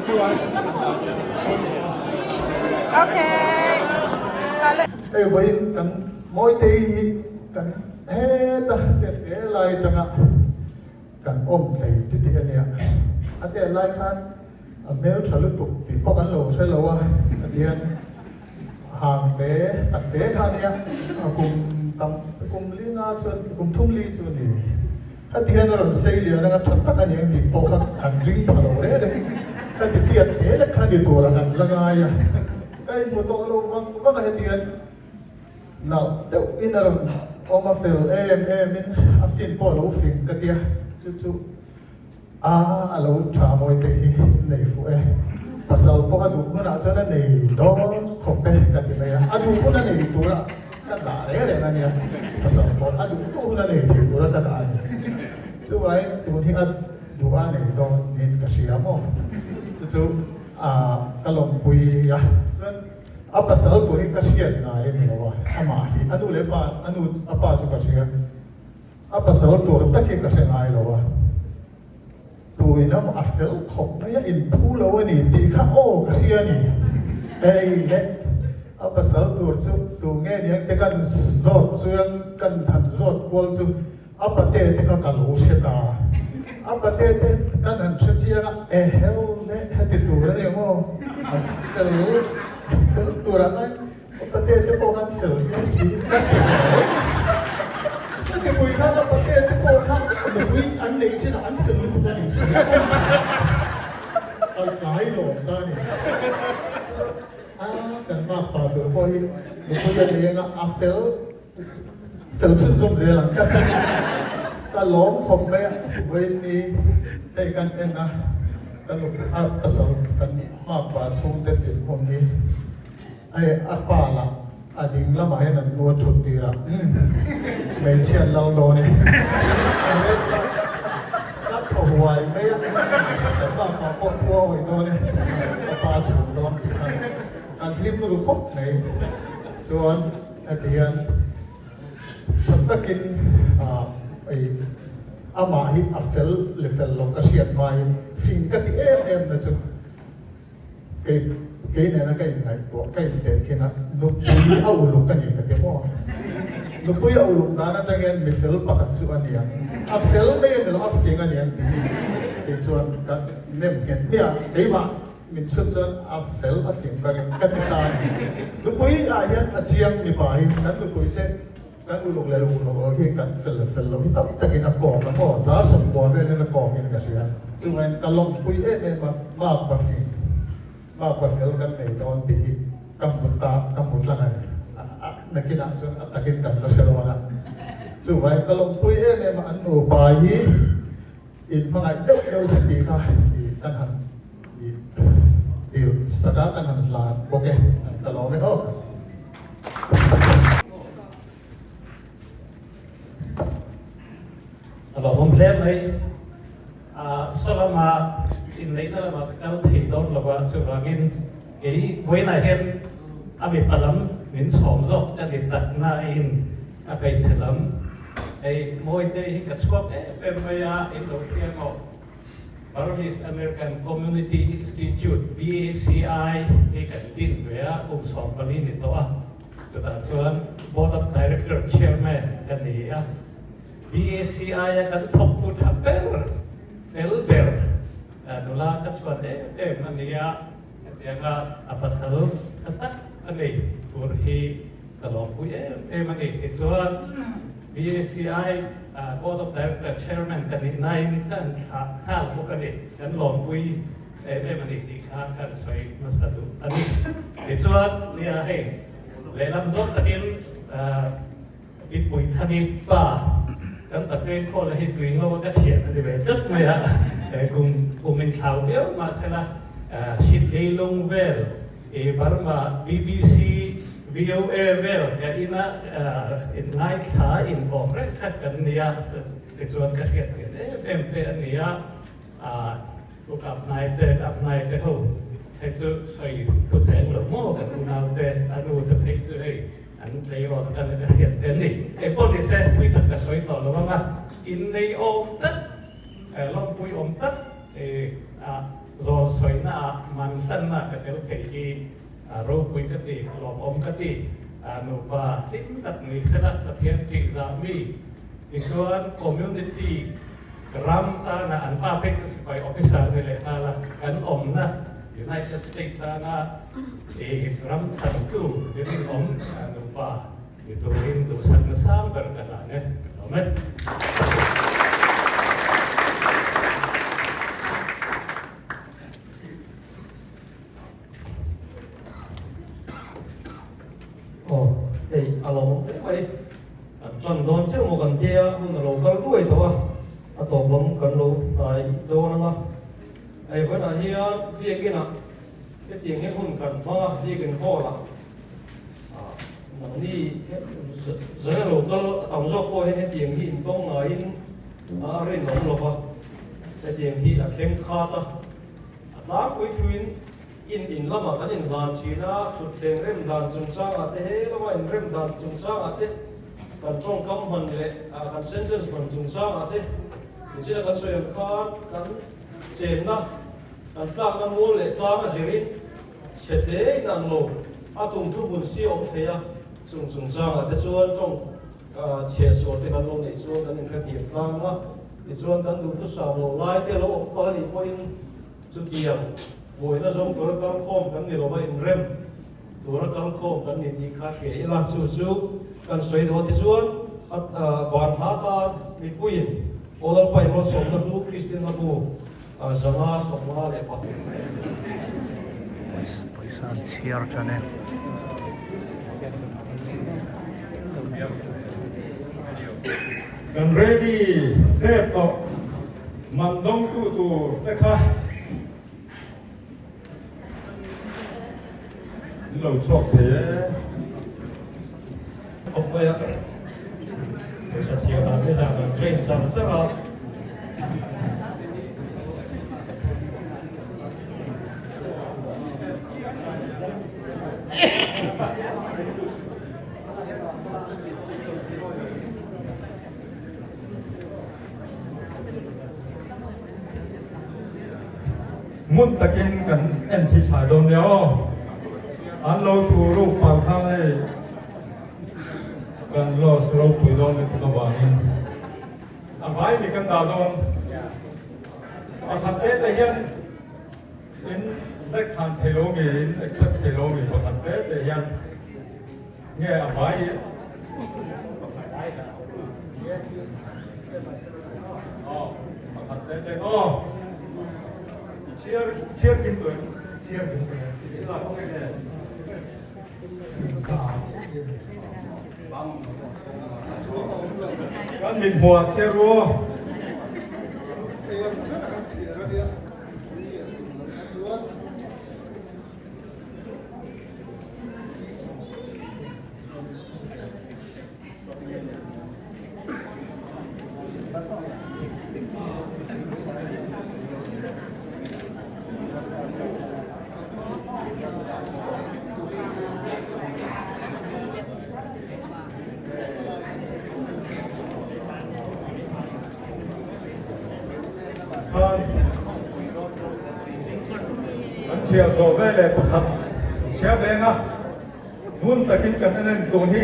Okay. Hei vawiin kan Mawitei hi kan heta tet te lai atanga kan awm tlei ti tih a nia. A tet lai khan a hmeltha lutuk tih pawh kan lo hre lo a, tihian hang te tak te kha a nia, kum tam kum li nga chuan kum thum li chu a ni. Heti hian a rawn sei lian anga tha tak a ni ang tih pawh kha kan ring pha lo reng reng. Ka ti piat te lek kha ni tura kan la ngai a, ka inhmu tawh lo vang vang a heti hian nalh deuh in a rawn awm a fel em em in a fin pawh a lo fing ka tia chu chu A a lo tha mawi te hi in nei fuh e. Pasal pawh a duh hunah chuan a nei dawn khawp e ka ti mai a. A duh hun a nei tura ka dah reng reng a nia. Pasal pawh a duh duh hun a nei thei tura ka dah a ni. Chuvangin tun hi a duh a nei dawn niin ka hria maw. Chu chu a ka lawmpui a. Chuan a pasal tur hi ka hriat ngai a ni lo a. Amah hi a nu leh pa a nu a pa chu ka hria. A pasal tur tak hi ka hre ngai lo a, tuin emaw a fel khawp mai a inphu lo a ni tih kha aw ka hria a ni. Hei le, a pasal tur chu tu nge niang te kan zawt chuan kan han zawt kual chu a pate te kha ka lo hre ta. A pate te kan han hre chiang a, eheu le heti tur a ni maw, a fel fel tur ah ngai. Pate te pawh khan fel viau si ka ti mai. Ka ti pui khan a pate te pawh kha nupui an neih chinah an fel lutuk a nih si a a tlai lawm ta a ni. A kan makpa tur pawh hi nupui a nei anga a fel fel chhunzawm zel ang ka ti. Ka lawm khawp mai a, vawiin ni hei kan en a, ka nupui a pasal kan makpa chhungte dinhmun hi. Hei a pa lah a ding lamah hian an nu a thut tir a, umm hmeichhia an lal dawn e. A rem lah ka thaw huai mai a, kan bapa pawh thu a awih dawn e tih kha ka pa a chhung dawn tih kha ka hlim ru khawp mai. Chuan heti hian tha takin ah amah hi a fel leh fel lo ka hriat hmain fing ka ti em em na chu. Kei kei nena ka inngaihtuah ka intehkhin a, nupui a uluk a ni ka ti maw? Nupui a uluk dan atang hian mi fel pakhat chu a ni ang, a fel mai a ni lo, a fing a ni ang tih hi kei chuan ka nem nghet hmiah a, keimah min chhut chuan a fel a fing ka ka ti ta a ni. Nupui ah hian a chiang mipa hi kan nupui te Kan uluk leh uluk lo hi kan fel leh fel lo hi tam takin a kawm a maw? 90% velin a kawmin ka hria. Chuvangin ka lawmpui em em a, mark va fing, mark va fel kan nei dawn tih hi ka hmu ta, ka hmu tlang a ni. Nakinah chuan a takin kan la hre dawn a. Chuvangin ka lawmpui em em a, an nupa hi inhmangaih deuh deuh se tih kha kan han sak a, kan han hlan bawk e. Ka lawm e aw. A lawmawm hle mai. Saw lama inneihna lamah ka kal thei dawn lo a, chuvangin kei vawiinah hian a mipa lam min chhawm zawk ka ni tak nain a hmeichhe lam hei Mawite hi ka chhuak em em mai a, in lo hria maw? Burmese American Community Institute, BACI, hi kan din ve a, kum 14 ni tawh a. Chutah chuan Board of Director Chairman ka ni a. BACI a kan thawktu tha ber, fel ber nula ka chhuan em em a ni a. Hetianga a pasal tha tak a nei tur hi ka lawmpui em em a ni. Tichuan BACI Board of Director Chairman ka nih nain ka an thlah nghal bawk a ni. Kan lawmpui em em a ni tih kha ka an sawi hmasa duh a ni. Tichuan nia hei lehlam zawk takin Mipui Thani pa kan Pacheng khawla hi tui ngo a ka thian a ni ve tlat mai a, kum kum in thlau viau mahsela Sydney lung vel i Burma BBC VOA vel ka ina in ngaithla in awm reng kha kan nia tichuan ka hriat chian em em te a nia. Pu Kap Hnai te, Kap Hnai te ho hei chu sawi thu cheng lo maw kan unau te, a nu te phei chu hei an tleirawl te tan ka hriat te an ni. Engpawh ni se thui tak ka sawi tawh lo ang a, innei awm tak, lawmpui awm tak zawl sawina ah. hlanna ka tel thei hi ropui ka ti, lawmawm ka ti. Nupa hlim tak ni sela Pathian tihzah mi tichuan community ram tana an pa phei chu sipai officer ni leh nghal a, kan awmna United State tana ram chhantu ni rinawm nupa Ni turin duhsakna sang ber ka hlan e. Ka lawm e. Aw, hei a lawmawm hle mai. Kan tan dawn chiah maw kan tia, hun a lo kal duai tawh a, a tawp lam kan lo hnai dawn ang a. Hei vawiinah hian biakinah hetiang hian hun kan hmang a, biakin hall ah. Nangni zana lo kal a tam zawk pawh hian hetiang hi intawng ngaiin a rinawm lo va, hetiang hi a thleng khat a, a tlangpui thuin in in lamah kan inhlan thin a, thutthleng rem dan chungchangah te he lama inrem dan chungchangah te kan tawngkam hman leh kan sentence hman chungchangah te nichina kan sawi ang khan kan chenna kan tlakna mual leh tlang a zirin Chhe te in ang lo, a tum thu hmun si a awm thei a, chung chungchangah te chuan tawng chhe sual te kan lo neih chuan kan inhrethiam tlang a, tichuan kan duhthusam lo lai te a lo awm palh a nih pawhin chutiang buaina zawng tura kalkhawm kan ni lova inrem tura kalkhawm kan ni tih kha hria ila chu chu kan sawi duh a tichuan ban hla tan mipuiin Aw Lalpa i malsawmna hlu Kristian a bu 554. Pawisa an chhiar tan e. Kan ready tep tawh man dawngtu tur te kha an lo chhuak thei e. Khawp mai a, pawisa chhiar dan te zan an train char char a. Ngun takin kan en thli thlai dawn nia aw. An lo thu ruk fal khan hei kan loss ropui dawn lutuk avangin a vai ni kan dah dawn. Pakhat te te hian in backhand thei lo nge in accept thei lo nge pakhat te te hian nge a vai Pakhat te te aw i chhiar i chhiar kim tawh em? Chhiar kim tawh e. I lak chiah nge? Kan mit hmuh ah chhiar ru aw. Khan an chhiar zawh veleh pakhat chhiar leng a. Ngun takin kan en en tun hi.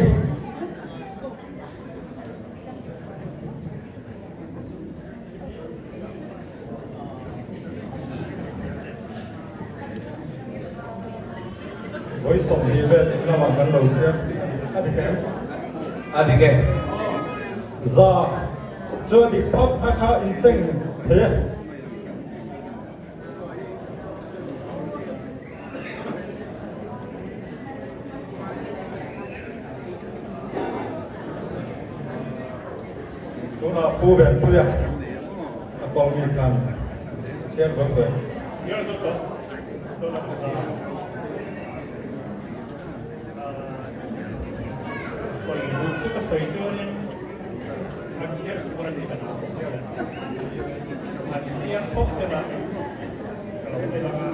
Vawi 20 vel in lamah kan lo chhiar a dik em? A dik e. Za chu a dik phawt kha kha inseng thei e. Tunah Pu Venpuia a kawng mi khan chhiar zawk tawh em? Chhiar zawk tawh. Tunah ka za. Sawi duh chu ka sawi chuanin an chhiar sual a ni ka lo An chhiar phawt sela ka lo en ang a.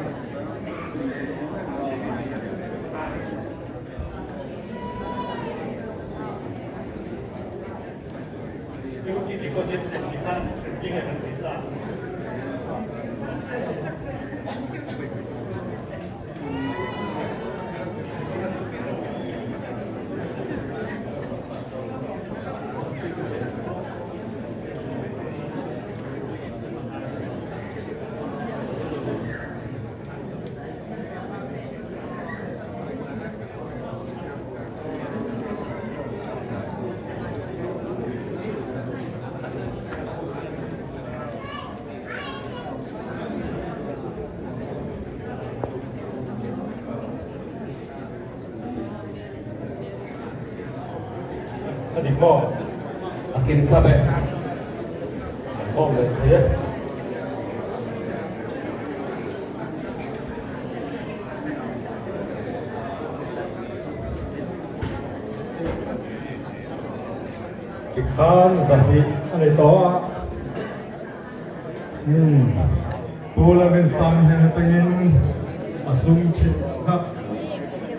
Security deposit 20 kha engtinge kan tih ta? dik maw? A kim thlap e. Kan khawm leh thei e. Tikhan 200 a ni tawh a. Umm Pu Lalrinsang hnen atangin a sum chhit kha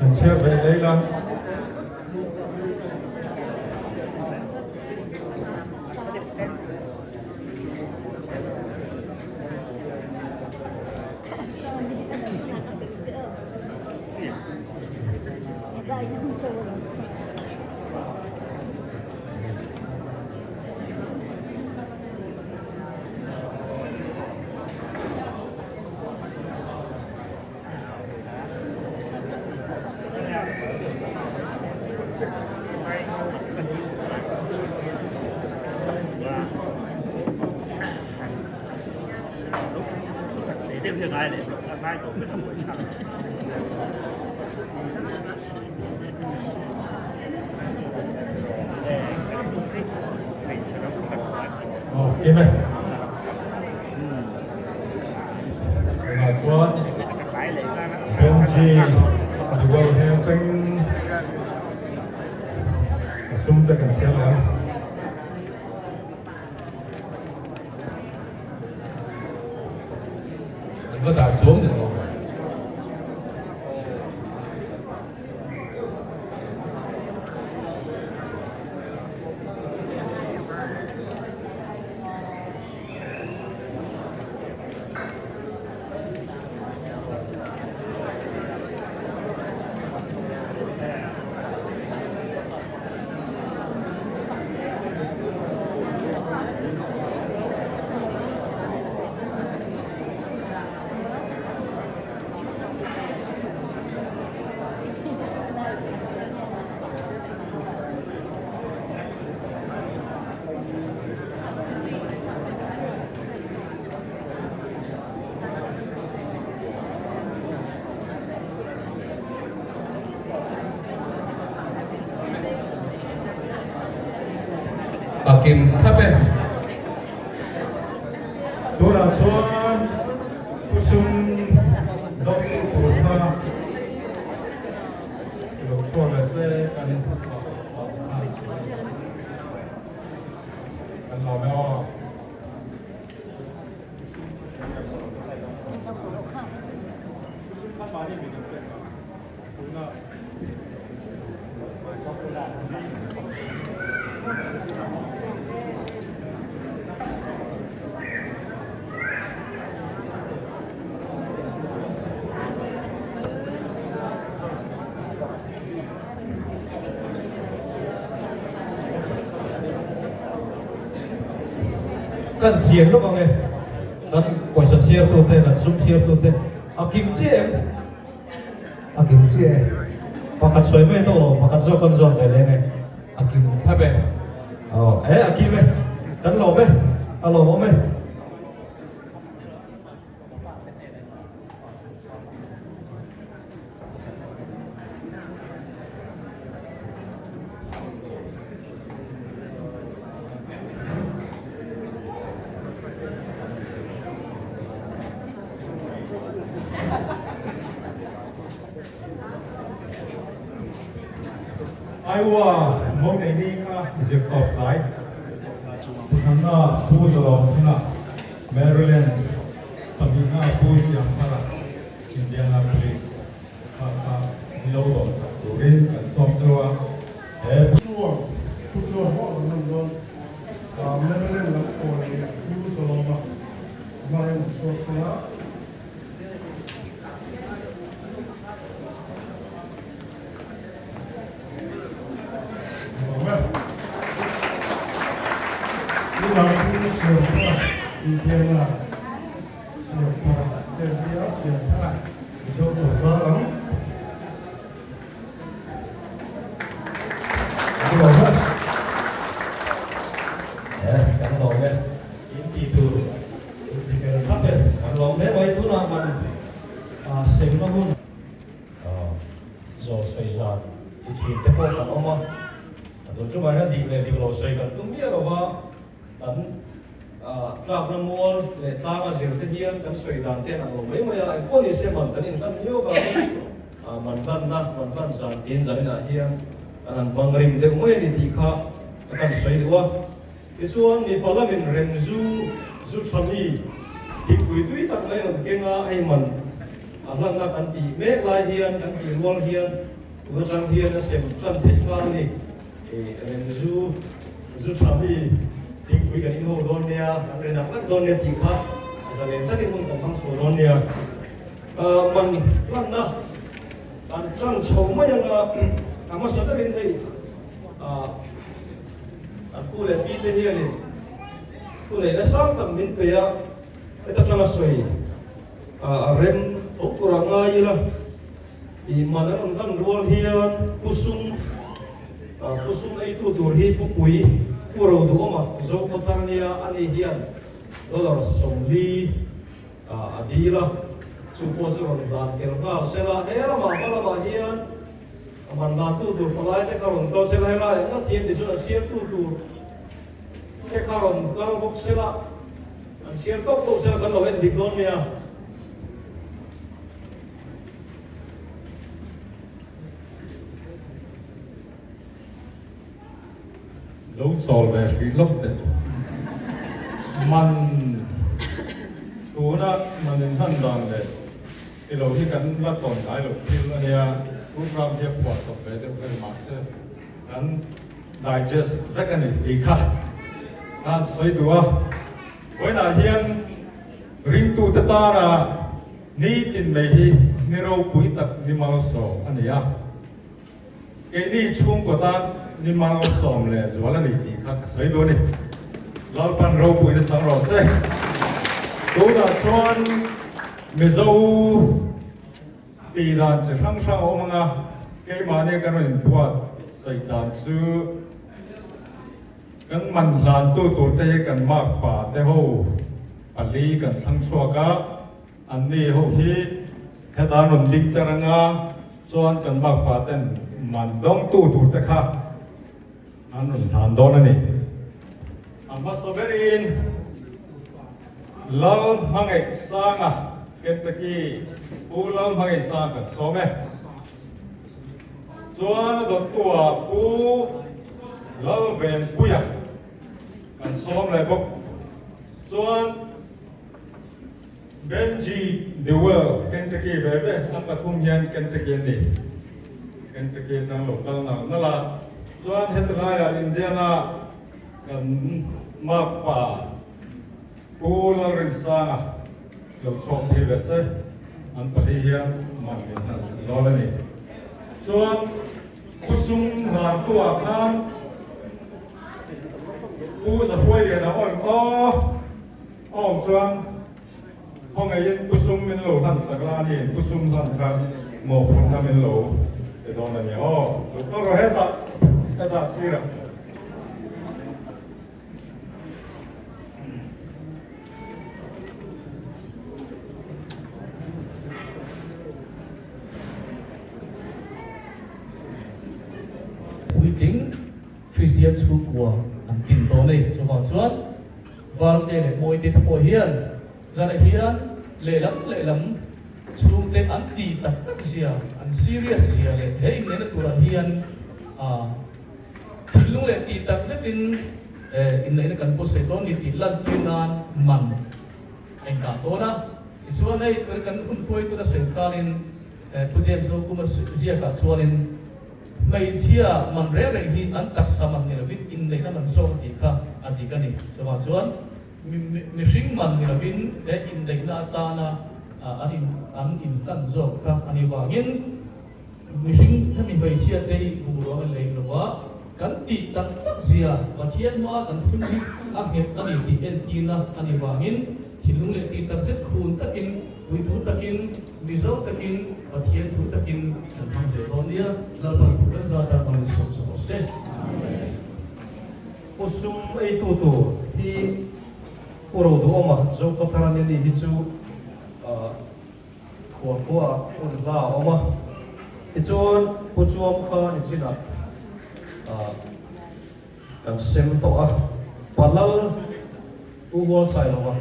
an chhiar ve leh ila. Aw kim e. Tunah chuan Benji Dubai heng peng a sum te kan chhiar leh ang. An va dah chuang leh lo. A kim thlap e. Tunah chuan Pu Sum Doctor tur kha lo chhuak la se kan kan lawm e aw. Kan chian lawk ang e, kan pawisa chhiartute, kan sum chhiartute a kim chiah em? A kim chiah e. Pakhat sawi mai tawh lo, pakhat zawk kan zawt ve leng e. A kim thlap e. Aw, e a kim e. Kan lawm e. A lawmawm e. Iowa mo nei ni kha zir tawp tlai Thuthlangna Pu Zalawm Thunga Maryland pahnihna Pu Siamthara Indianapolis kha kha min lo rawn sak turin kan sawm cheu a he Chuan Pu chuan maw a rawn lan dawn Maryland lam kawi leh Pu Zalawma hmai a rawn chhuak sela. Kan lawm e, in ti tur in ti fel thlap e, kan lawm hle mai tunah man semna hun. Zawl sawi zan ti thin te pawh kan awm a. Tun tumah hian dik leh dik lo sawi kan tum miah lova, kan tlakna mual leh tlanga zir te hian kan sawi dan te an ang lo mai mai a, engpawh ni se man kan inhlan miau avangin man hlanna, man hlan zan tiin zaninah hian kan han hmang rim deuh mai a ni tih kha ka kan sawi duh a. Tichuan mipa lamin rem zu, zu tha mi, thingpui tui tak mai rawn keng a, hei man a hlanna kan tih mek lai hian, kan tih rual hian tun atang hian a sem tan theih nghal a ni. Rem zu, zu tha mi, thingpui kan inho dawn nia, kan ri nak nak dawn nia tih kha zalen takin hun kan hmang chho dawn nia. Man hlanna kan tan chho mai anga a hmasa berin hei A pu leh pi te hianin thu neihna sang tak min pe a, heta tanga sawi a rem tho tur a ngai ila, ih man an rawn hlan rual hian pu sum pu sum eitu tur hi pu pui pu ro duhawm a Zokhawthar ania ani hian dollar 40 a dil a, chu pawh chu rawn hlan tel nghal sela, he lamah hma lamah hian A man lantu tur palai te kha rawn kal sela, helai ah ngat hian tichuan a chhiartu tur te kha rawn kal bawk sela, an chhiar tawk tawk sela kan lo en dik dawn nia. Lo chawl ve hrih lawk teh. Man tuna man inhlan dan leh I lo hi kan la tawn ngai lo thil a nia, program hi a phuah chawp ve deuh vel mahse kan digest vek a ni tih kha ka han sawi duh a. Vawiinah hian ringtute tana nitin mai hi ni ropui tak ni malsawm a ni a. Keini chhungkaw tan ni malsawm leh zual a ni tih kha ka sawi duh a ni. Lalpan ropuina chang rawh se. Tunah chuan Mizo tih dan chi hrang hrang a awm ang a, keimahni kan rawn inbuat saih dan chu kan man hlantu turte hi kan makpa te ho pali kan thlang chhuak a. Anni ho hi heta an rawn ding tler anga chuan kan makpa ten man dawngtu tur te kha an rawn hlan dawn a ni. A hmasa berin Lal Hmangaihsanga Kentucky Pu Lal Hmangaihsanga kan sawm e. Chuan a dawttuah Pu Lalvenpuia kan sawm leh bawk. Chuan Benji Dewell, Kentucky ve ve, an pathum hian Kentucky an ni. Kentucky atang lo kal nal nal a. Chuan heti laiah Indiana kan makpa Pu Lalrinsanga lo chhuak phei ve se, an pali hian man min hlan sak dawn a ni. Chuan Pu Sum Hlantua khan Pu Zahruailiana awm aw. Awm chuan khawngaihin Pu Sum min lo hlan sak la a ni, Pu Sum hlan kha mawhphurhna min lo pe dawn a ni aw. Lo kal rawh hetah, hetah sirah. Puitling Kristian chhungkua an tin dawn a ni. Chuvang chuan Valte leh Mawite te pawh hian zanah hian lehlam lehlam chhungte an ti tak tak zia, an serious zia leh he inneihna turah hian thinlung leh tih tak zetin inneihna kan pawhsaih dawn ni tih lantir nan man a indah dawn a. Tichuan hei tuna kan hun hruaituna sawi khanin Pu James Zokuma ziakah chuanin, Hmeichhia man reng reng hi an taksa man ni lovin inneihna man zawk a tih kha a dik a ni. Chuvang chuan mihring man ni lovin he inneihna atana an in an inhlan zawk kha a ni vangin mihring hemi hmeichhia te hi bungrua an lei lo a, kan tih tak tak zia Pathian hmaa kan thil hi a nghet a ni tih entirna a ni vangin thinlung leh tih takzet khun takin puithu takin Mizo takin Pathian thu takin kan hmang zel dawn nia, Lalpan thu kan zat a hmangin sawm sa rawh se. Pu Sum eitu tur hi Pu Roduhawma Zokhawthar a ni hi chu khualkhua ah hun hla a awm a, tichuan Pu Chuam kha nichinah. Kan sem tawh a, Palal Pu Hualsailova.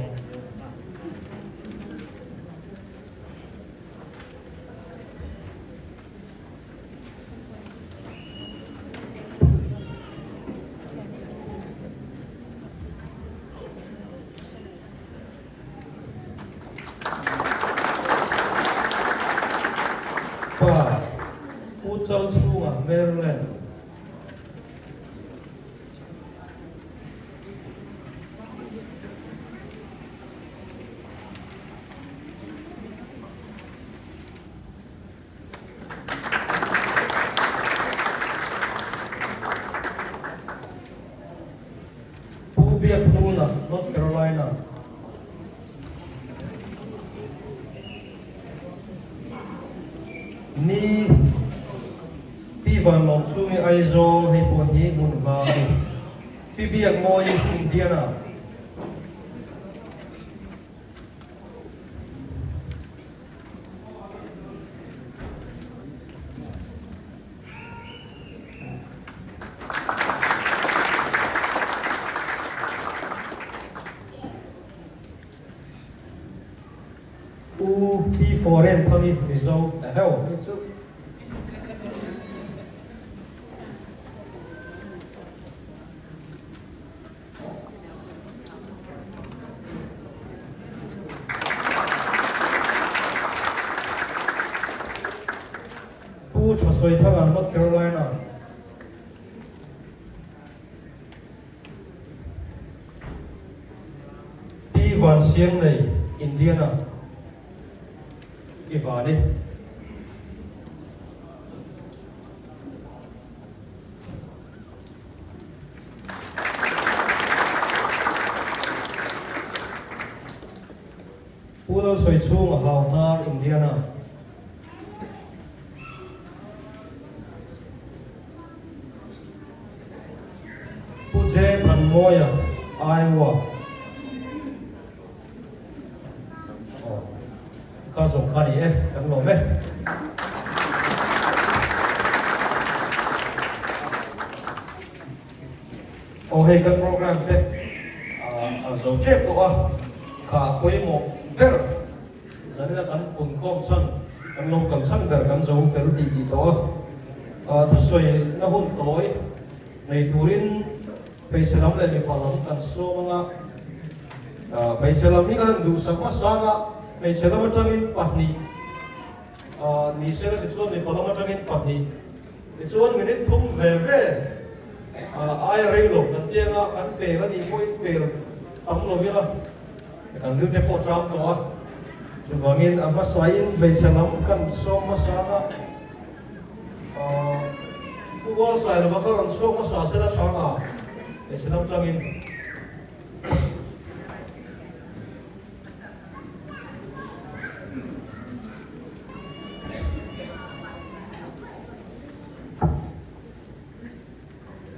Pa Pu Chalchhunga, Maryland. Pu Biakhnuna, North Carolina. Ni Pi Vanlawm chhungi Aizawl hei pawh hi hmun hma a ni. Pi Biakmawi Indiana. U Pi Foreign Thangi Mizo eheu hei chu. Pu Thasawithanga, North Carolina. Pi Vansianglei, Indiana. I Vani. Pu Lalsawi chhung a hau hnar Indiana. Pu J. Thanmawia, Iowa. Aw, kha zawng kha ni e, kan lawm e. Aw hei kan program te a zo tep tawh a, kha pawimawh ber zanina kan punkhawm chhan, kan lo kal chhan ber kan zo fel tih tih tawh a, thusawi na hun tawi nei turin Hmeichhe lam leh mipa lam kan sawm anga, hmeichhe lam hi kan han duhsak hmasa anga, hmeichhe lam atangin pahnih ni se la tichuan mipa lam atangin pahnih tichuan minute thum ve ve aia rei lo kan ti anga, kan pel a nih pawhin pel tam lo ila kan rilte pawh ṭam tawh a, chuvangin a hmasain hmeichhe lam kan sawm hmasa anga. Pu Hualsailova ka rawn chhuak hmasa sela chhanga hmeichhe lam tangin.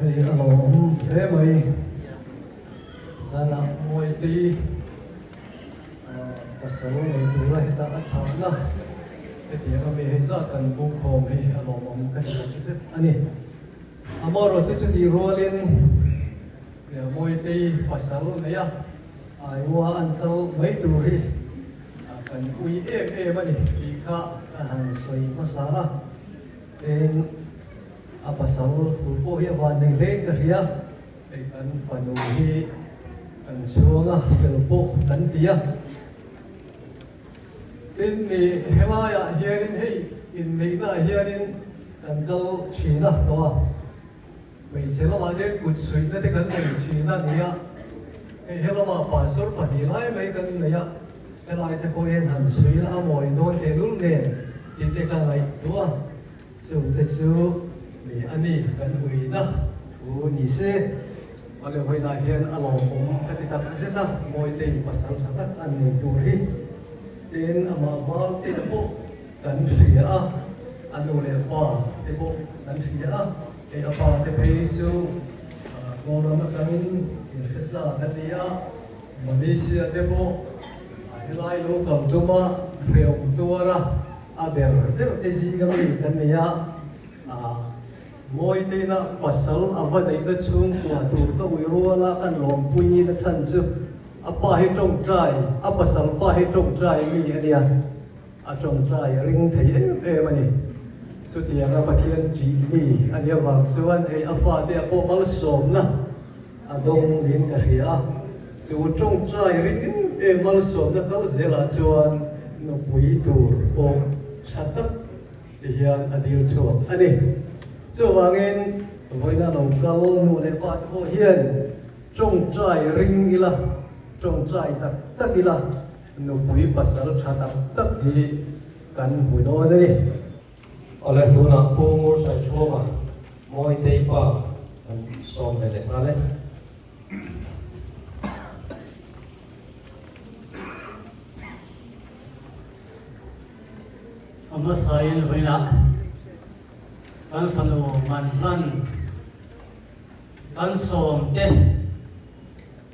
Hei a lo awm hle mai. Zanah Mawitei pasal nei tura hetah a thlahna hetiang a mi hei zat kan bungkhawm hi a lawmawm ka ti tak zet a ni. Amaherawhchu chu tih rualin Mawitei pasal nei a Iowa an kal mai tur hi kan ui em em a ni tih kha ka han sawi hmasa a. Tin, a pasal tur pawh hi a van nei hlein ka hria, hei kan fanu hi kan chhuang a, fel pawh kan ti a. Tin, ni helaiah hianin hei inneihnaah hianin kan kal thin a tawh a, hmeichhe lamah hian kut suihna te kan nei thin a ni a, hei helamah pastor pahnih lai mai kan nei a, helai te pawh hian han suih la a mawi dawn tehlul nen tih te ka ngaihtuah a. Chungte chu mi a ni kan uina thu ni se. Awle vawiinah hian a lawmawm ka ti tak zet a, Mawitei pasal tha tak an nei tur hi. Tin, amah val te pawh kan hria a, a nu leh pa te pawh kan hria a, hei a pa te phei chu Kawlram atangin inhresa kan ni a, Malaysia te pawh helai lo kal tuma hrehawm tuar a. A ber ber te zinga mi kan nei a, Mawiteina pasal a va neihna chhungkua tur ka ui ruala kan lawmpuiin a chhan chu a pa hi tawngtai, a pasal pa hi tawngtai mi a nia, a tawngtai ring thei em em a ni. Chutianga Pathian ṭih mi a nih avang chuan hei a fate a pawh malsawmna a dawng niin ka hria a. Chu tawngtai ring em em malsawmna kal zelah chuan nupui tur pawh ṭha tak Ti hian a dil chhuak a ni. Chuvangin vawiina lo kal nu leh pa te pawh hian tawngtai ring ila, tawngtai tak tak ila, nupui pasal tha tak tak hi kan hmu dawn a ni. Awle tunah Pu Ngursaithuama Mawitei pa kan sawm ve leh nghal e. A hmasain vawiinah kan fanu man hlan kan sawmte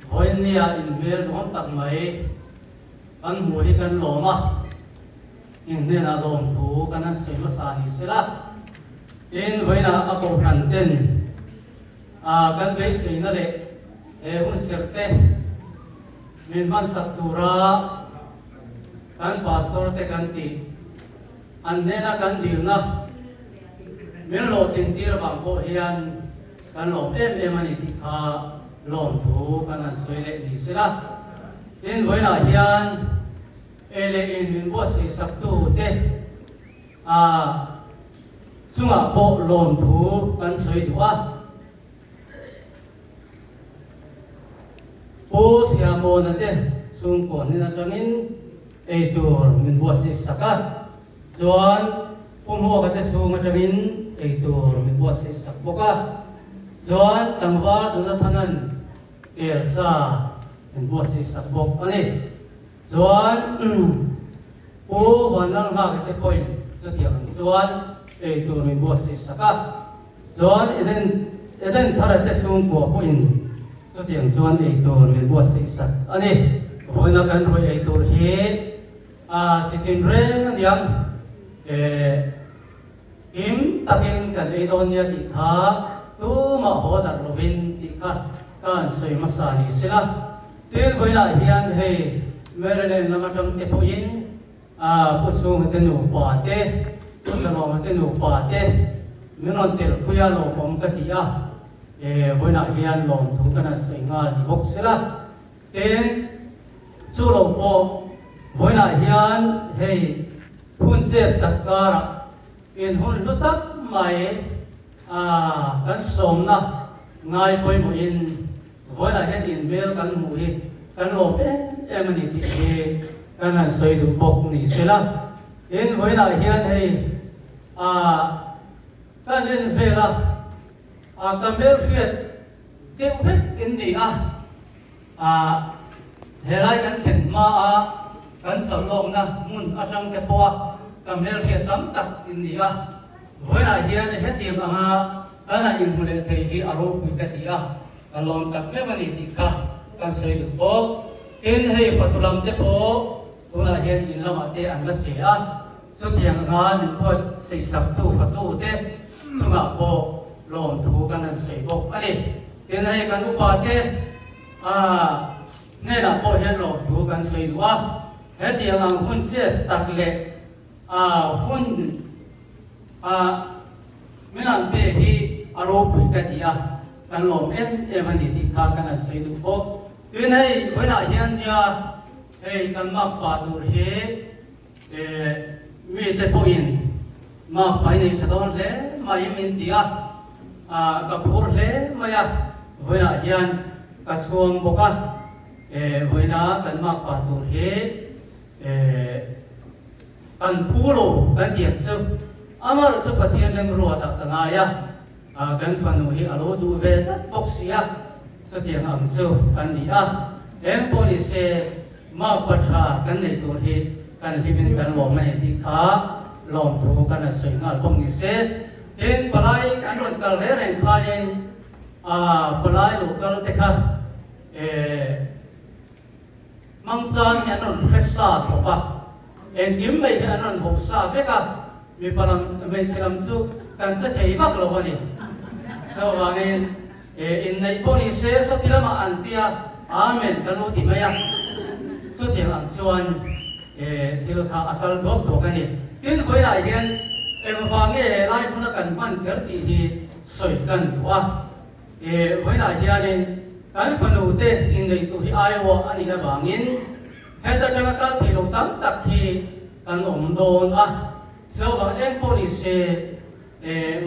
vawinia inhmel duhawm tak mai kan hmuh hi kan lawm a, inhnenah lawmthu kan han sawi hmasa ni se la. Tin, vawiinah a kohhran ten kan beiseina leh he hun serhte min hmansak tura Kan pastor te kan tih, an hnena kan dilna min hlawhtlin tir avang pawh hian kan lawm em em a ni tih kha lawmthu kan han sawi leh ni se la. Tin, vawiinah hian ei leh in min buatsaih saktu te a chungah pawh lawmthu kan sawi duh a. Pu Siamawna te chhungkaw hnen atangin ei tur min buatsaih sak a, chuan Pu Hmuaka te chhung atangin ei tur min buatsaih sak bawk a, chuan tlangval Jonathana'n kelsa min buatsaih sak bawk a ni. Chuan Pu Vanlalnghaka te pawhin chutiang ang chuan ei tur min buatsaih sak a. Chuan Eden Eden thara te chhungkua pawhin chutiang chuan ei tur min buatsaih sak a ni. Vawiina kan ruih ei tur hi a chi tin reng a niang. Eh, him takin kan ei dawn nia tih kha tumah haw darh lovin tih kha ka han sawi hmasa ni sela. Tin, vawiinah hian hei Maryland lam atang te pawhin A Pu Chhunga te nupa te, Pu Salawma te nupa te min rawn telpui a lawmawm ka ti a, e vawiinah hian lawmthu kan han sawi nghal ni bawk sela. Tin, chu lo pawh vawiinah hian hei hun chep tak karah in hun hlu tak mai a kan sawmna ngai pawimawhin Vawilah hian inhmel kan hmuh hi kan lawm em em a ni tih hi kan han sawi duh bawk ni se la. Tin, vawilah hian hei ah kan en vel a, ah ka hmelhriat deuh vek in ni a, ah helai kan thlen hma a kan chawlhlawkna hmun atang te pawha ka hmelhriat tam tak in ni a. Vawilah hian hetiang anga kan han inhmu leh thei hi a ropui ka ti a, ka lawm tak meuh a ni tih kha kan sawi duh bawk. Tin, hei fatu lam te pawh tunah hian in lamah te an la che a, chutiang anga min buatsaih saktu fatu te chungah pawh lawmthu kan han sawi bawk a ni. Tin, hei kan upa te hnenah pawh hian lawmthu kan sawi duh a, hetiang ang hun che tak leh A hun a min an pe hi a ropui ka ti a, kan lawm em em a ni tih kha kan han sawi duh bawk. Tin hei vawiinah hian nia hei kan makpa tur hi eh mite pawhin makpa hi nei tha dawn hle mai min ti a, ah ka phur hle mai a, vawiinah hian ka chhuang bawk a, eh vawiina kan makpa tur hi Eh, kan phu lo kan ti ang chu. Amaherawh chu Pathian remruatah ka ngai a, ah kan fanu hi a lo duh ve tlat bawk si a, chutiang ang chu kan ni a. Eng pawh ni se, makpa tha kan nei tur hi kan hlimin kan lawm a ni tih kha lawmthu kan han sawi nghal bawk ni se. Tin, palai an rawn kal reng reng khanin, ah palai lo kal te kha, eh, Hmangchang hi an rawn hre sa tawp a, engkim mai hi an rawn hawh sa vek a, mipa lam, hmeichhe lam chu kan che thei vak lo a ni. Chuvangin inneih pawh ni se sawti lamah an tia Amen kan lo ti mai a. Chutiang ang chuan thil kha a kal duak duak a ni. Tin, vawiinah hian engvang nge helai hmuna kan hman kher tih hi sawi kan duh a. Vawiinah hianin kan fanu te inneih tur hi aiawh a nih avangin heta tanga kal thei lo tam tak hi kan awm dawn a. Chuvang eng pawh ni se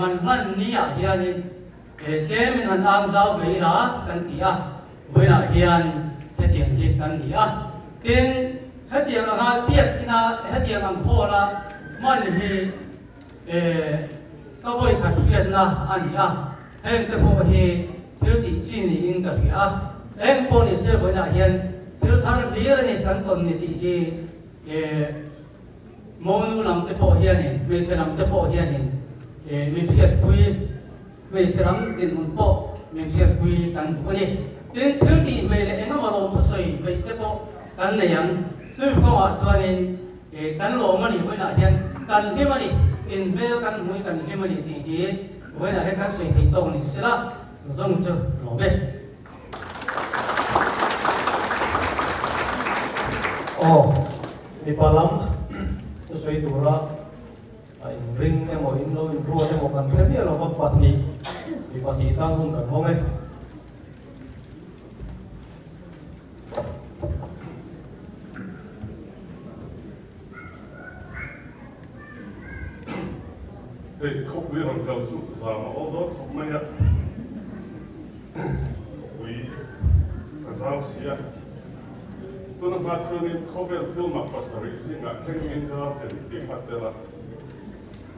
man hlan ni ah hianin tlem in han ang zau ve ila kan ti a, vawiinah hian hetiang hi kan ni a. Tin, hetiang anga biak ina hetiang ang hall a hman hi ka vawikhat hriatna a ni a. Heng te pawh hi thil tih chi niin ka hria a, eng pawh ni se vawiinah hian thil thar hlir a ni kan tawn ni tih hi monu lam te pawh hianin hmeichhe lam te pawh hianin min hriatpui hmeichhe lam dinhmun pawh min hriatpui kan duh a ni. Tin, thil tih hmei leh engemaw lawmthu sawi hmeih te pawh kan nei ang. Chumi kawngah chuanin kan lawm a ni vawiinah hian kan hlim a ni, inhmel kan hmui kan hlim a ni tih hi Vawiinah hian kan sawi theih tawk ni sela, chu zawng chu lawm e. Aw, mipa lam chu sawi tura a inring emaw in lo inruat emaw kan hre miah lova pahnih, mi pahnih tan hun kan hawng e. Hei khawpui rawn kal chu zam a awl dawn khawp mai a, khawpui a zau si a. Tuna hma chuanin khawvel thil mak pasarih zingah Hanging Garden tih kha tel a,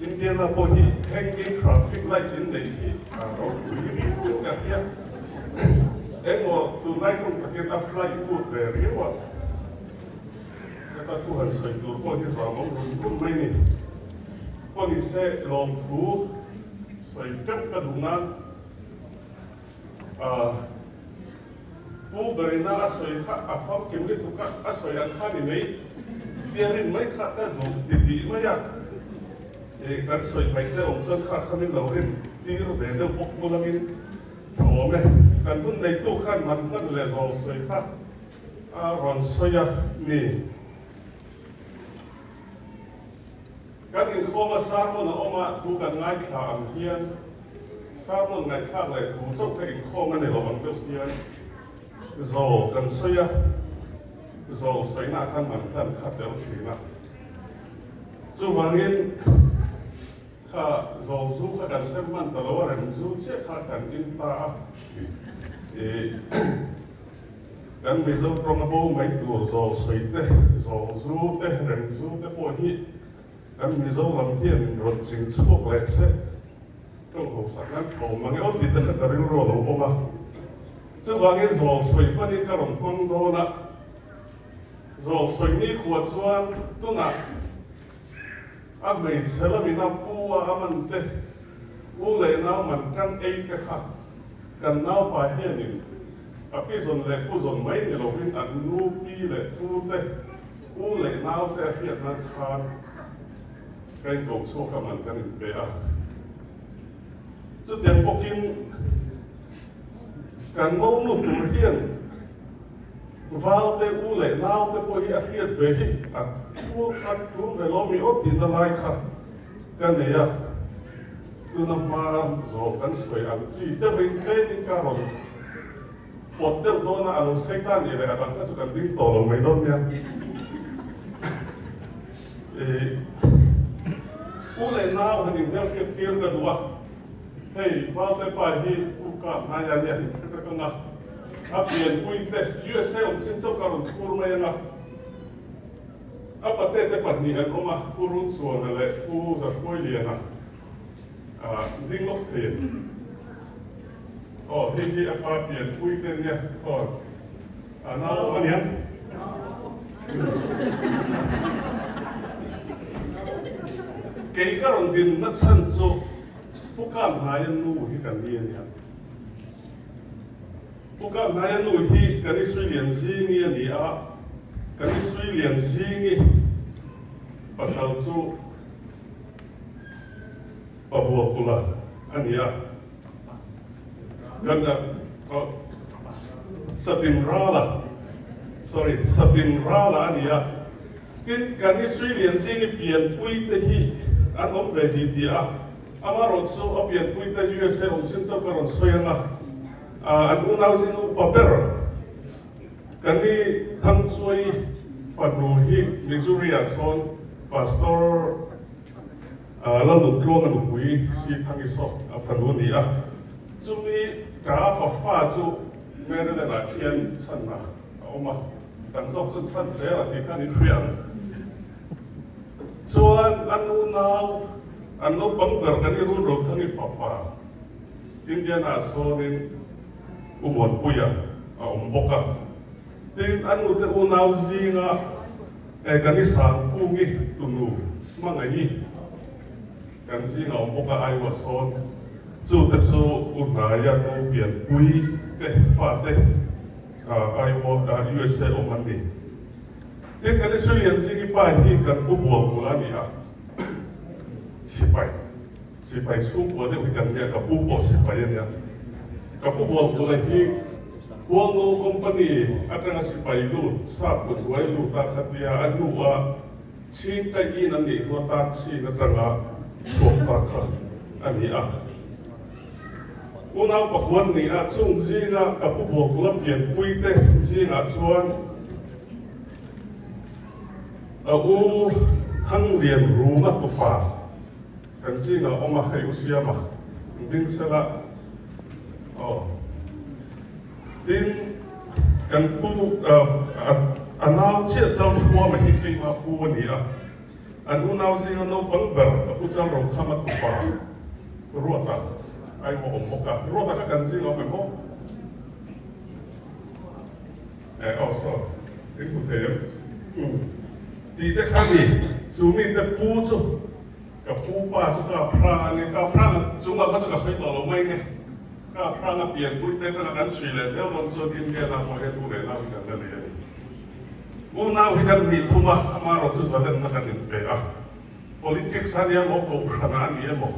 Indiana pawh hi Hanging Traffic Light in neih hi a ropui riau ka hria. Engmaw tunlai tum takin a fly put ve riau a. Heta thu han sawi tur pawh hi zam awm rum rum mai ni. Pawh ni se lawmthu sawi teuh ka duh nan Pu Berina a sawi kha a famkim lutuk a, a sawi ang kha ni mai tia rin mai kha ka duh ti tih mai a. Kan sawi hmaih te awm chuan kha kha min lo rin tir ve deuh bawk bulangin ka awm e. Kan hun neitu khan man hman leh zawl sawi kha A rawn sawi a ni. Kan inkhawma sermon a awm a, thu kan ngaithla ang hian sermon ngaihthlak leh thu chauh kha inkhawm a ni lo ang deuh hian zawl kan sawi a, zawl sawina khan man hlan kha tel thin a. Chuvangin kha zawl zu kha kan sem hman ta lo a, rem zu chiah kha kan in ta a. Kan Mizo tawng a bo mai tur zawl sawi te, zawl zu te, rem zu te pawh hi kan Mizo lam hian rawn ching chhuak leh se tawng hausak nan tlawm mang e aw tih te kha ka rilru a lo awm a. Chuvangin zawl sawi hmanin ka rawn hmang dawn a, zawl sawi nikhua chuan tunah a hmeichhe lamin a pu a a man te, u leh nau man tang ei te kha kan naupa hianin a pi zawn leh pu zawn mai ni lovin an nu pi leh pu te, u leh nau te a hriat nan khan ka inko chhuak a man kan inpe a. Chutiang bawkin kan monu tur hian Valte u leh naute pawh hi a hriat ve hi a thu a tul ve lo mi aw tihna lai kha ka nei a, tuna hma zawh kan sawi ang chi deuhin tlemin ka rawn pawt deuh dawn a, a lo sei ta nih leh a dang kha chu kan ding tawh lo mai dawn nia. U leh nau han inhmelhriat tir ka duh a, hei Valte pa hi u kap hnaia nia hre vek ang a. A pianpui te USA awm chin chauh ka rawn thur mai ang a, a pate te pahnih an awm a, Pu Runchuana leh Pu Zahruailiana ding lawk thei a. Aw hei hi a pa pianpui te nia, aw a nau awm a niang. Kei ka rawn din na chhan chu Pu Kamhnaia nu hi ka ni a nia. Pu Kahnaia nu hi kan i Suilian Zingi a ni a, kan i Suilian Zingi pasal chu Pabuakula a ni a. Kan Satin Rala, sorry, Satin Rala a ni a. Tin, kan Israelian zingi pianpui te hi an awm ve ti tih a, amarawh chu a pianpui te USA awm chin chauh ka rawn sawi ang a, an unau zinga upa ber kan i Thangchuai fanu hi Missouri ah sawn Pastor Lalnuntluanga nupui Si Thangi saw a fanu a ni a, chumi ka pafa chu Maryland ah khian chhanna a awm a, kan zawk chu chhan zel a tih khan in hria ang. Chuan a nu nau, an naupang ber kan i run ro thang i fapa Indiana ah sawnin U Muanpuia a awm bawk a. Tin, a nute unau zinga eh kan i Sangkungi tunu Hmangaih kan zinga awm bawk a, Iowa sawn chute chu U Hnaia nu pianpui te fate Iowa USA awm an ni. Tin, kan Israelian zingi pa hi kan pu bual bul a ni a, sipai, sipai chhungkua deuh hi kan nia, ka pu pawh sipai a nia. Ka pu bual bula hi Hualngo company atanga sipai lut, sap kut huai lut a khatia a hnua chhing taiin an nih hnua tan chin atanga chhuak ta kha a ni a. Unau pakuan ni a, chung zinga ka pu bual bula pianpui te zingah chuan A u Thanglian Ruma tupa kan zingah awm a, hei u Siama ding sela aw. Tin, kan pu a nau chiah Chalthuama hi keimah pu a ni a, an unau zinga naupang ber ka pu Chalrokhama tupa Ruata a emaw awm bawk a, Ruata kha kan zingah awm em aw? Eh aw saw in hmu thei em? Umm tih te kha ni, chu mi te pu chu ka pu pa chu ka phrang a ni, ka phrang a chungah kha chu ka sawi tawh lo mai nge, ka phrang a pianpui te atanga kan chhui leh zel dawn chuan Indian ah pawh hian u leh nau hi kan la nei a ni. U nau hi kan hnih thum a, amaherawh chu zalenna kan inpe a, politics a nia maw, kohhran ah a ni emaw,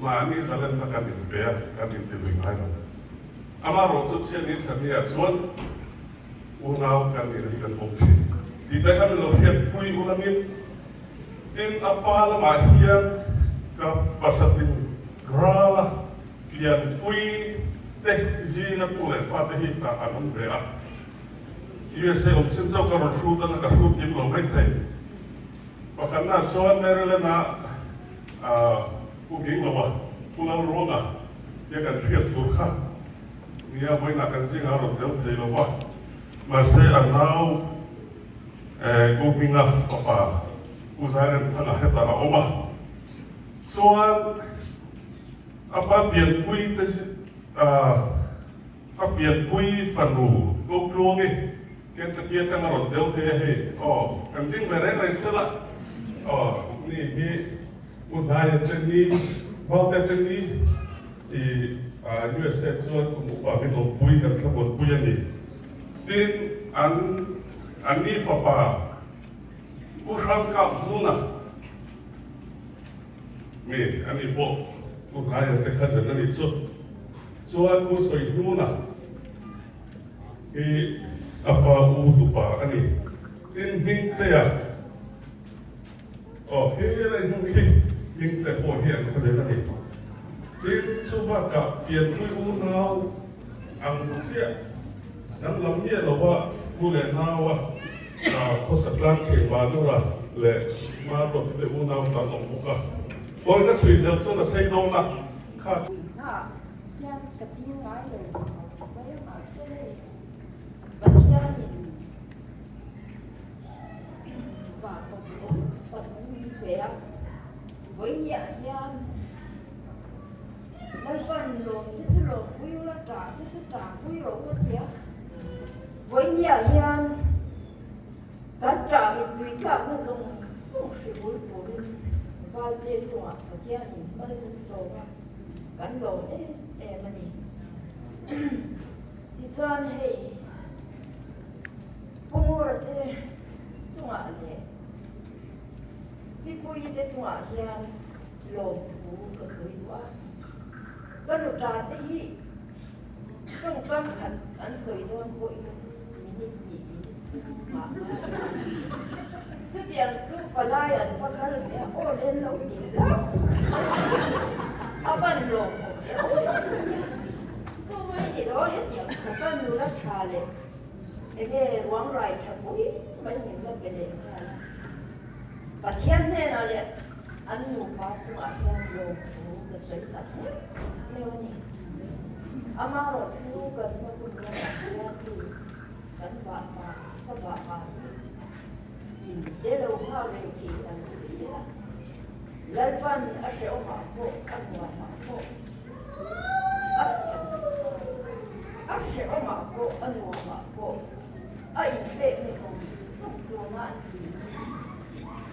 mahni zalenna kan inpe a, kan inti lui ngai lo. Amaherawh chu chhiatni thla hniah chuan unau kan nihna hi kan awm thin tih te kha min lo hriatpui ulangin tin a pa lamah hian ka pasatin rala pianpui te zinga tu leh fate hi tah an awm ve a. USA awm chin chauh ka rawn hrut anga ka hrut kim lo mai thei. Pakhatna chuan Maryland-ah Pu Gingloa, Pu Lalruanga tia kan hriat tur kha nia vawiinah kan zingah a rawn tel thei lo va, mahse a nau Pu Hminga fapa Pu Zairemthanga hetah a awm a, chuan a pa pianpui te a pianpui fanu Kokluangi Kentucky atanga rawn tel thei a hei aw kan ding ve reng reng sela aw ni hi. Pu Hnaia te ni, Valte te ni i USA chuan kum upa min awmpui kan thlamuanpui a ni. Tin, an an ni fapa Pu Hrangkap Hmuna mi a ni pawh Pu Hnaia te cousin a ni chu. Chuan Pu Sawihnuna hi a pa u tupa a ni. Tin, Hmingtea. Aw, he lai hmun khi hming te pawh hi an kha zel a ni. Tin, chu bakah pianpui unau ang chiah danglam miah lova pu leh naua khawsa tlang thin Banura leh Margot te unau tan awm bawk a. Kawi ka chhui zel chuan a sei dawn a, kha. Hna hian ka ding ngai lo mai a, mahse hei Pathianin Vawinia hian Lalpan lawm te chu lawmpui ula, ṭah te chu ṭahpui rawh u a ti a. Vawinia hian kan ṭah mittui tlakna zawng zawng hribul turin Valte chungah Pathianin hmal min sawm a, kan lawm em em a ni. Tichuan hei. Pu Ngura te chungah leh Pi Puii te chungah hian lawmthu ka sawi duh a, ka nuta te hi. Tawngkam khat an sawi dawn pawhin minute hnih minute thum mah ngai a. Chutiang chu palai an va kal ve a, aw len lo ti hlauh a ban lawm awm e aw ka nia. Chu mai ni lo hetiang khawpa nula tha leh enge ruang rai tha pui mai min la pe leh nghal a. Pathian hnenah leh an nupa chungah hian lawmthu ka sawi tak meuh meuh a ni. Amaherawh chu kan hma hun lamah hian hei kan vahpa ka vahpa hi in te lo nghak reng thei ta lo se la, Lalpan a hrehawmah pawh a nuamah pawh a thiam a hrehawmah pawh a nuamah pawh a inpekna zawng zawng tuna an hlimna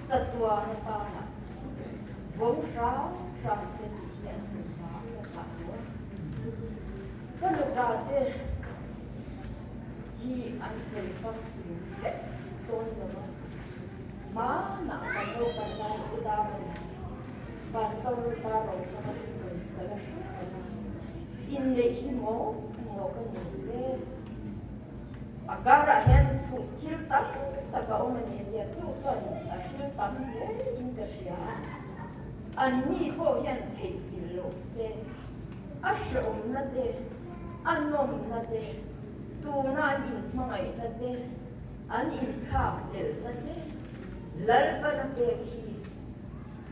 chatuan atana vawng hram hram se tih hi an tum hma ka chah duh a. Ka nupa te hi an fel famkim vek dawn lo a, hmanah kan naupan lai u dar a ni. Pastor Darrothanga thusawi ka la hre reng a, inneih hi maw maw ka ni ve. A karah hian thuh thil tam tak a awm a ni tia chu chuan a hril tam hle in ka hria a, an ni pawh hian theihnghilh lo se, a hrehawmna te, a nawmna te, tuna an inhmangaihna te, an inthlak hlelhna te, Lalpana pek hi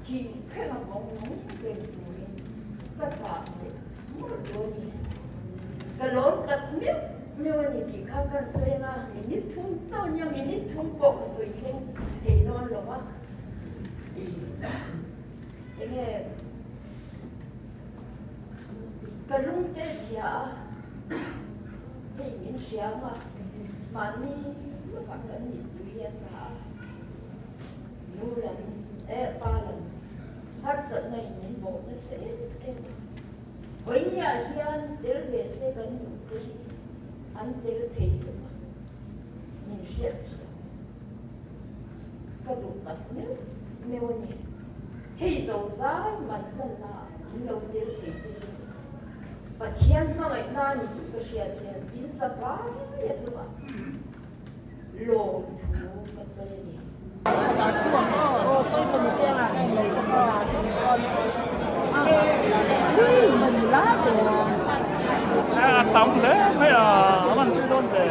thih thlenga bawng nung reng turin ka chah leh mawlh dawn a ni. Ka lawm tak meuh meuh a ni tih kha kan sawi anga minute thum chauh ania minute thum pawh ka sawi thleng thei dawn lo va. Enge ka lung te chhia a hei min hria anga mahni lawkah kan mittui a tla a. Nu lam eh pa lam harsatna in min bawh nasa em em a. Vawinia hian tel ve se kan duh te hi an tel thei lo a, min hriat thiam ka duh tak meuh meuh a ni. Hei zo zai man hlanna in lo tel thei te hi Pathian hmangaihna a ni tih ka hriat hian in za vai a chungah lawm thu ka sawi a ni. A tam hle mai a, a van tui dawn ve.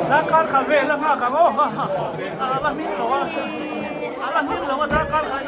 Darkar khat vel a nghak ang aw a la hming lo a a la hming lo a darkar khat